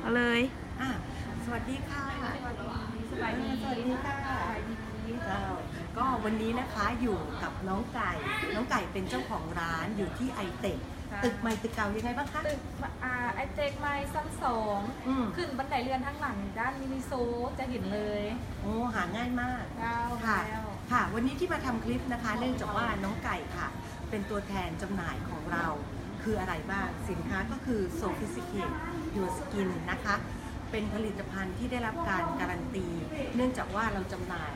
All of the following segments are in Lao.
ເອົາເລີຍ ອ່າ ສະຫວັດດີຄ່ະ ສະຫວັດດີ ສະຫວັດດີຄ່ະ ເຈົ້າ ກໍວັນນີ້ນະຄະ ຢູ່ກັບນ້ອງໄກ່ ນ້ອງໄກ່ເປັນເຈົ້າຂອງຮ້ານຢູ່ທີ່ໄອເຕັກ ຕຶກໃໝ່ຕຶກເກົ່າຍັງໄງບ້າງຄະ? ຕຶກ ອ່າ ໄອເຕັກໃໝ່ຊັ້ນສອງ ອືມ ຂຶ້ນບັນໄດເລື່ອນທາງຫຼັງດ້ານມິນິໂຊ ຈະເຫັນເລີຍ ໂອ້ ຫາງ່າຍມາກ ເຈົ້າ ຄ່ະ ແລ້ວ ຄ່ະ ວັນນີ້ທີ່ມາທຳຄລິບນະຄະ ເນື່ອງຈາກວ່ານ້ອງໄກ່ຄ່ະ ເປັນຕົວແທນຈຳໜ່າຍຂອງເຮົາ ຄືອະໄລບ້າງ? ສິນຄ້າກໍຄື Sophisticate Your Skin ນະຄະ ເປັນຜະລິດຕະພັນທີ່ໄດ້ຮັບການກາຣັນຕີ ເນື່ອງຈາກວ່າເຮົາຈຳໜ່າຍ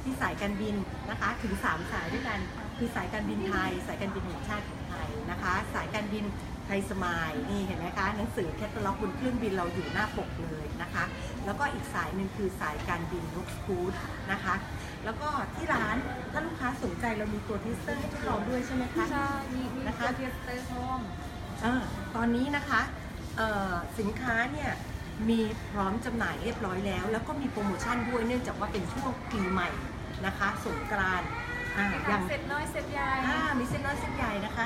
ທີ່ສາຍການບິນນະຄະ ເຖິງສາມສາຍດ້ວຍກັນ ຄືສາຍການບິນໄທ, ສາຍການບິນແຫ່ງຊາດຂອງໄທນະຄະ, ສາຍການບິນໄທສະມາຍ ນີ້ເຫັນໄໝຄະ ໜັງສືແຄດຕາລັອກບົນເຄື່ອງບິນເຮົາຢູ່ໜ້າປົກເລີຍນະຄະ ແລ້ວກໍອີກສາຍໜຶ່ງຄືສາຍການບິນ Lux Food ນະຄະ. ແລ້ວກໍທີ່ຮ້ານ ຖ້າລູກຄ້າສົນໃຈ ເຮົາມີຕົວເທສເຕີໃຫ້ທົດລອງດ້ວຍໃຊ່ໄໝຄະ? ໃຊ່ ມີ ມີ ນະຄະ ຕົວເທສເຕີພ້ອມ ເອີ ຕອນນີ້ນະຄະ ເອີ ສິນຄ້າເນ່ຍມີພ້ອມຈຳໜ່າຍຮຽບຮ້ອຍແລ້ວ ແລ້ວກໍມີໂປຣໂມຊັນດ້ວຍ ເນື່ອງຈາກວ່າເປັນຊ່ວງປີໃໝ່ນະຄະ ສົງການ ອາ ມີທັງເຊັດນ້ອຍເຊັດໃຫຍ່ ອາ ມີເຊັດນ້ອຍເຊັດໃຫຍ່ນະຄະ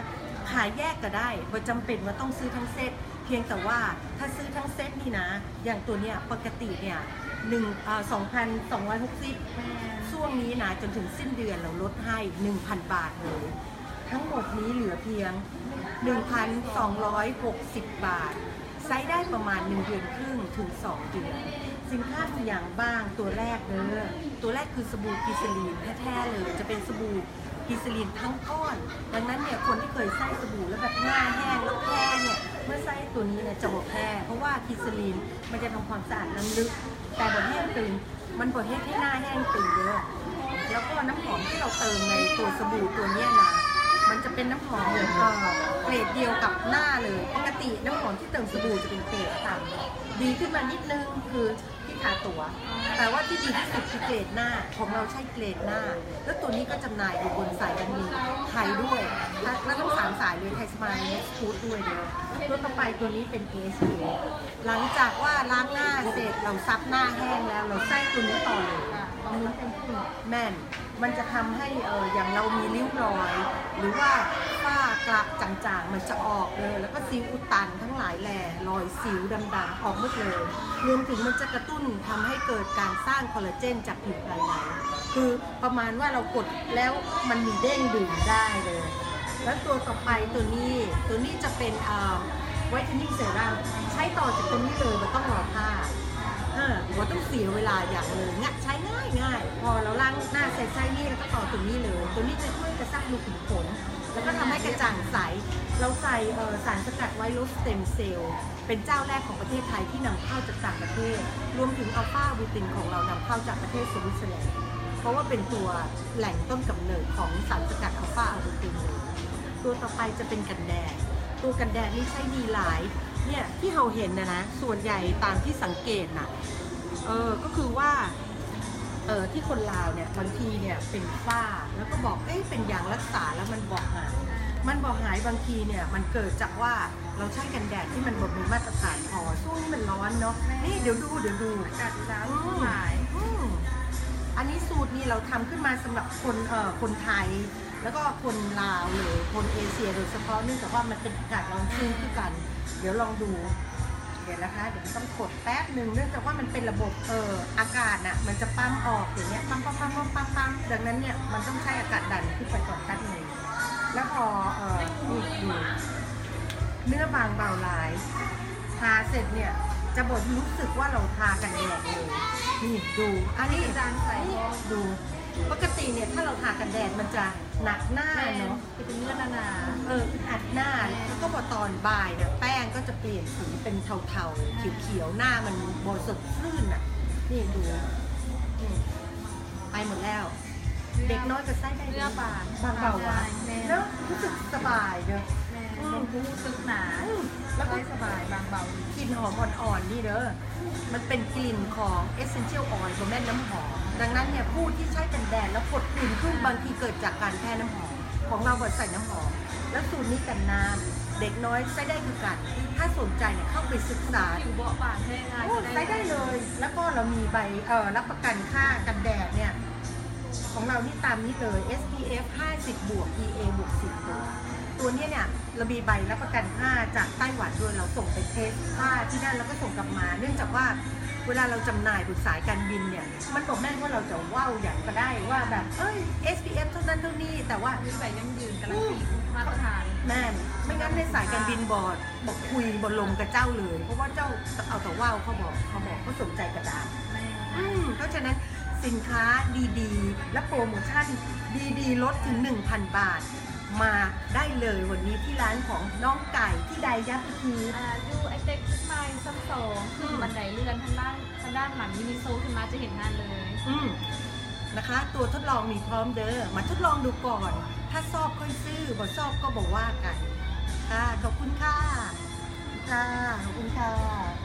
ຂາຍແຍກກໍໄດ້ ບໍ່ຈຳເປັນວ່າຕ້ອງຊື້ທັງເຊັດ ພຽງແຕ່ວ່າຖ້າຊື້ທັງເຊັດນີ້ນະ ຢ່າງຕົວເນີ້ຍ ປົກກະຕິເນ່ຍ ໜຶ່ງ ເອີ ສອງພັນສອງຮ້ອຍຫົກສິບ ແມ່ນ ຊ່ວງນີ້ນະ ຈົນເຖິງສິ້ນເດືອນ ເຮົາລົດໃຫ້ໜຶ່ງພັນບາດເລີຍ ທັງໝົດນີ້ເຫຼືອພຽງໜຶ່ງພັນສອງຮ້ອຍຫົກສິບບາດ ໃຊ້ໄດ້ປະມານໜຶ່ງເດືອນຄຶ່ງເຖິງສອງເດືອນ. ສິນຄ້າມີຫຍັງບ້າງ? ຕົວແລກເດີ ຕົວແລກຄືສະບູກລີເຊີລີນແທ້ໆເລີຍ ຈະເປັນສະບູກລີເຊີລີນທັງກ້ອນ. ດັ່ງນັ້ນເນ່ຍ ຄົນທີ່ເຄີຍໃຊ້ສະບູແລ້ວແບບໜ້າແຫ້ງແລ້ວແພ້ເນ່ຍ ເມື່ອໃຊ້ຕົວນີ້ນະຈະບໍ່ແພ້ ເພາະວ່າກລີເຊີລີນມັນຈະທຳຄວາມສະອາດນ້ຳລຶກ ແຕ່ບໍ່ແຫ້ງຕຶງ ມັນບໍ່ເຮັດໃຫ້ໜ້າແຫ້ງຕຶງເດີ. ແລ້ວກໍນ້ຳຫອມທີ່ເຮົາເຕີມໃນຕົວສະບູຕົວເນີ້ຍນະ ມັນຈະເປັນນ້ຳຫອມ ເອີ ເກຣດດຽວກັບໜ້າເລີຍ. ປົກກະຕິນ້ຳຫອມທີ່ເຕີມສະບູຈະເປັນເກຣດຕ່ຳ ດີຂຶ້ນມານິດໜຶ່ງຄືທີ່ທາຕົວ ແຕ່ວ່າທີ່ດີທີ່ສຸດຄືເກຣດໜ້າ ຂອງເຮົາໃຊ້ເກຣດໜ້າ ແລ້ວຕົວນີ້ກໍຈຳໜ່າຍຢູ່ບົນສາຍການບິນໄທດ້ວຍ ແລະ ແລ້ວທັງສາມສາຍເລີຍ ໄທສະມາຍ ແລະ Lux Food ດ້ວຍເດີ. ຕົວຕໍ່ໄປຕົວນີ້ເປັນ ເອ ເອັສ ເອ ຫຼັງຈາກວ່າລ້າງໜ້າເສັດ ເຮົາຊັບໜ້າແຫ້ງແລ້ວ ເຮົາໃຊ້ຕົວນີ້ຕໍ່ເລີຍ ບຳລຸງເປັນຝຸ່ນ ແມ່ນ ມັນຈະທຳໃຫ້ ເອີ ຢ່າງເຮົາມີລິ້ວລອຍ ຫຼືວ່າ ຝ້າກະຈ່າງໆ ມັນຈະອອກເລີຍ ແລ້ວກໍຊິວອຸດຕັນທັງຫຼາຍແຫຼ່ ລອຍສິວດຳໆ ອອກໝົດເລີຍ. ລວມເຖິງມັນຈະກະຕຸ້ນທຳໃຫ້ເກີດການສ້າງຄໍລາເຈນຈາກຜິວພາຍໃນ ຄືປະມານວ່າເຮົາກົດແລ້ວມັນມີເດ້ງດຶງໄດ້ເລີຍ. ແລ້ວຕົວຕໍ່ໄປຕົວນີ້ ຕົວນີ້ຈະເປັນ ເອີ Whitening Serum ໃຊ້ຕໍ່ຈາກຕົວນີ້ເລີຍ ບໍ່ຕ້ອງລໍຖ້າ ເອີ ບໍ່ຕ້ອງເສຍເວລາຫຍັງເລີຍ ງ່າຍ ໃຊ້ງ່າຍໆ ພໍເຮົາລ້າງໜ້າເສັດໃຊ້ນີ້ ແລ້ວກໍຕໍ່ຕົວນີ້ເລີຍ. ຕົວນີ້ຈະຊ່ວຍກະຊັບຮູຂຸມຂົນ ແລ້ວກໍທຳໃຫ້ກະຈ່າງໃສ. ເຮົາໃສ່ ເອີ ສານສະກັດ White Rose Stem Cell ເປັນເຈົ້າແລກຂອງປະເທດໄທທີ່ນຳເຂົ້າຈາກຕ່າງປະເທດ ລວມເຖິງ Alpha Arbutin ຂອງເຮົານຳເຂົ້າຈາກປະເທດສະວິດເຊີແລນ ເພາະວ່າເປັນຕົວແຫຼ່ງຕົ້ນກຳເນີດຂອງສານສະກັດ Alpha Arbutin ເລີຍ. ຕົວຕໍ່ໄປຈະເປັນກັນແດດ ຕົວກັນແດດນີ້ໃຊ້ດີຫຼາຍ ເນ່ຍ ທີ່ເຮົາເຫັນນະນະ ສ່ວນໃຫຍ່ຕາມທີ່ສັງເກດນະ ເອີ ກໍຄືວ່າ ເອີ ທີ່ຄົນລາວເນ່ຍ ບາງທີເນ່ຍເປັນຝ້າ ແລ້ວກໍບອກ ເອີ ເປັນຫຍັງ ລັກສາແລ້ວມັນບໍ່ຫາຍ ມັນບໍ່ຫາຍ ບາງທີເນ່ຍມັນເກີດຈາກວ່າ ເຮົາໃຊ້ກັນແດດທີ່ມັນບໍ່ມີມາດຕະຖານພໍ. ຊ່ວງນີ້ມັນຮ້ອນເນາະ ນີ້ ດຽວດູ ດຽວດູ ອາກາດໜາວຫຼາຍ ອືມ ອັນນີ້ສູດນີ້ເຮົາທຳຂຶ້ນມາສຳລັບຄົນ ເອີ ຄົນໄທ ແລ້ວກໍຄົນລາວເລີຍ ຄົນເອເຊຍໂດຍສະເພາະ ເນື່ອງຈາກວ່າມັນເປັນອາກາດຮ້ອນຊື້ນຄືກັນ. ດຽວລອງດູ ດຽວນະຄະ ດຽວຕ້ອງກົດແປັບໜຶ່ງ ເນື່ອງຈາກວ່າມັນເປັນລະບົບ ເອີ ອາກາດນະ ມັນຈະປ້ຳອອກ ຢ່າງເງຍ ປ້ຳໆໆໆ ປ້ຳໆໆ ດັ່ງນັ້ນເນ່ຍ ມັນຕ້ອງໃຊ້ອາກາດດັນຂຶ້ນໄປກ່ອນແປັບໜຶ່ງ. ແລ້ວພໍ ເອີ ນີ້ດູ ເນື້ອບາງເບົາຫຼາຍ ທາເສັດເນ່ຍ ຈະບໍ່ຮູ້ສຶກວ່າເຮົາທາກັນແດດເລີຍ. ນີ້ດູ ອັນນີ້ ຈາງໃສ ນີ້ດູ ປົກກະຕິເນ່ຍ ຖ້າເຮົາທາກັນແດດມັນຈະໜັກໜ້າເນາະ ຈະເປັນເນື້ອໜາໆ ເອີ ອຶດອັດໜ້າ ແລ້ວກໍພໍຕອນບ່າຍເນ່ຍ ແປ້ງກໍຈະປ່ຽນສີເປັນເທົາໆ ຂຽວໆ ໜ້າມັນບໍ່ສົດຊື່ນນະ. ນີ້ດູ ນີ້ ໄປໝົດແລ້ວ ເດັກນ້ອຍກໍໃຊ້ໄດ້ເລີຍ ເນື້ອບາງ ບາງເບົາຫວາ ແມ່ນ ເນາະ ຮູ້ສຶກສະບາຍເດີ ແມ່ນ ອືມ ບໍ່ຮູ້ສຶກໜາ ອືມ ແລ້ວກໍສະບາຍ ບາງເບົາ ກິ່ນຫອມອ່ອນໆ ນີ້ເດີ ມັນເປັນກິ່ນຂອງ essential oil ບໍ່ແມ່ນນ້ຳຫອມ. ດັ່ງນັ້ນເນ່ຍ ຜູ້ທີ່ໃຊ້ກັນແດດແລ້ວຜົດຜື່ນຂຶ້ນ ບາງທີເກີດຈາກການແພ້ນ້ຳຫອມ ຂອງເຮົາບໍ່ໃສ່ນ້ຳຫອມ. ແລ້ວສູດນີ້ກັນນ້ຳ ເດັກນ້ອຍໃຊ້ໄດ້ຄືກັນ. ຖ້າສົນໃຈເນ່ຍ ເຂົ້າໄປສຶກສາ ຜິວເບາະບາງແຮງງ່າຍ ໂອ້ ກໍ ໃຊ້ໄດ້ເລີຍ ແລ້ວກໍເຮົາມີໃບ ເອີ ຮັບປະກັນຄ່າກັນແດດເນ່ຍ ຂອງເຮົານີ້ຕາມນີ້ເລີຍ ເອສພີເອັຟຫ້າສິບບວກ ພີເອບວກສິບບວກ ຕົວເນີ້ຍເນີ້ຍ ລະມີໃບຮັບປະກັນຜ້າຈາກໄຕ້ຫວັນດ້ວຍ ລາວສົ່ງໄປເທສຜ້າທີ່ນັ້ນ ລະກະສົ່ງກັບມາ ເນື່ອງຈາກວ່າເວລາລາວຈຳໜ່າຍບົນສາຍການບິນເນີ້ຍ ມັນບໍ່ແມ່ນວ່າລາວຈະເວົ້າຫຍັງກະໄດ້ວ່າແບບ ເອີຍ ເອສພີເອັຟເທົ່ານັ້ນເທົ່ານີ້ ແຕ່ວ່າ ມີໃບຢັ້ງຢືນກາຣັນຕີ ອືມ ມາດຕະຖານ ແມ່ນ ໄມ່ຊັ້ນໃນສາຍການບິນບໍ່ ບໍ່ຄຸຍບໍ່ລົມກັບເຈົ້າເລີຍ ເພາະວ່າເຈົ້າເອົາແຕ່ເວົ້າ ເຂົາບໍ່ ເຂົາບໍ່ ເຂົາສົນໃຈກະດານ ແມ່ນ ອືມ ເພາະສະນັ້ນສິນຄ້າດີໆ ແລະໂປຣໂມຊັນດີໆ ລົດເຖິງໜຶ່ງພັນບາດ ມາໄດ້ເລີຍ ວັນນີ້ທີ່ຮ້ານຂອງນ້ອງໄກ່ ທີ່ໃດ ຢ້ຳອີກທີ ອ່າ ຢູ່ໄອເຕັກ ຕຶກໃໝ່ຊັ້ນສອງ ຂຶ້ນບັນໄດເລື່ອນທາງດ້ານ ທາງດ້ານຫຼັງມິນິໂຊຂຶ້ນມາຈະເຫັນຮ້ານເລີຍ ອືມ ນະຄະ ຕົວທົດລອງມີພ້ອມເດີ ມາທົດລອງດູກ່ອນ ຖ້າຊອບຄ່ອຍຊື້ ບໍ່ຊອບກະບໍ່ວ່າກັນ ຄ່ະ ຂອບຄຸນຄ່ະ ຄ່ະ ຂອບຄຸນຄ່ະ.